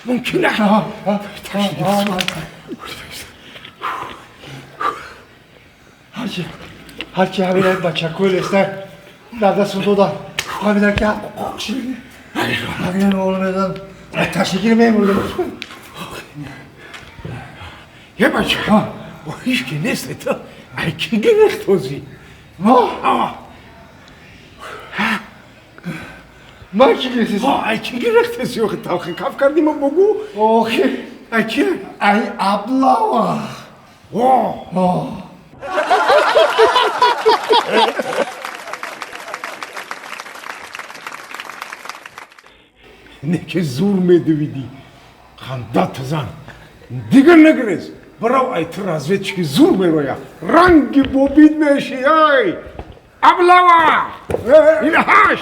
Мумкин ҳарчи ҳамин бачакӯ леста дар дасту дода ҳамина ки ҳамин олмедан ташаккур мемурдам. Е бача, ҳеҷ ки нест, то ай ки гирифтози? Ма? Ман ки гирифтези? Ай ки гирифтези? Охи талхи каф кардӣ ма бугу? Охи ай ки? Ай аблава. О! Не ки зур медувидӣ, хандат зан. Дигар нагрез. Барав ай ту разведчики зур мероя. Ранги бобид меши, ай! Аблава! Ина ҳаш!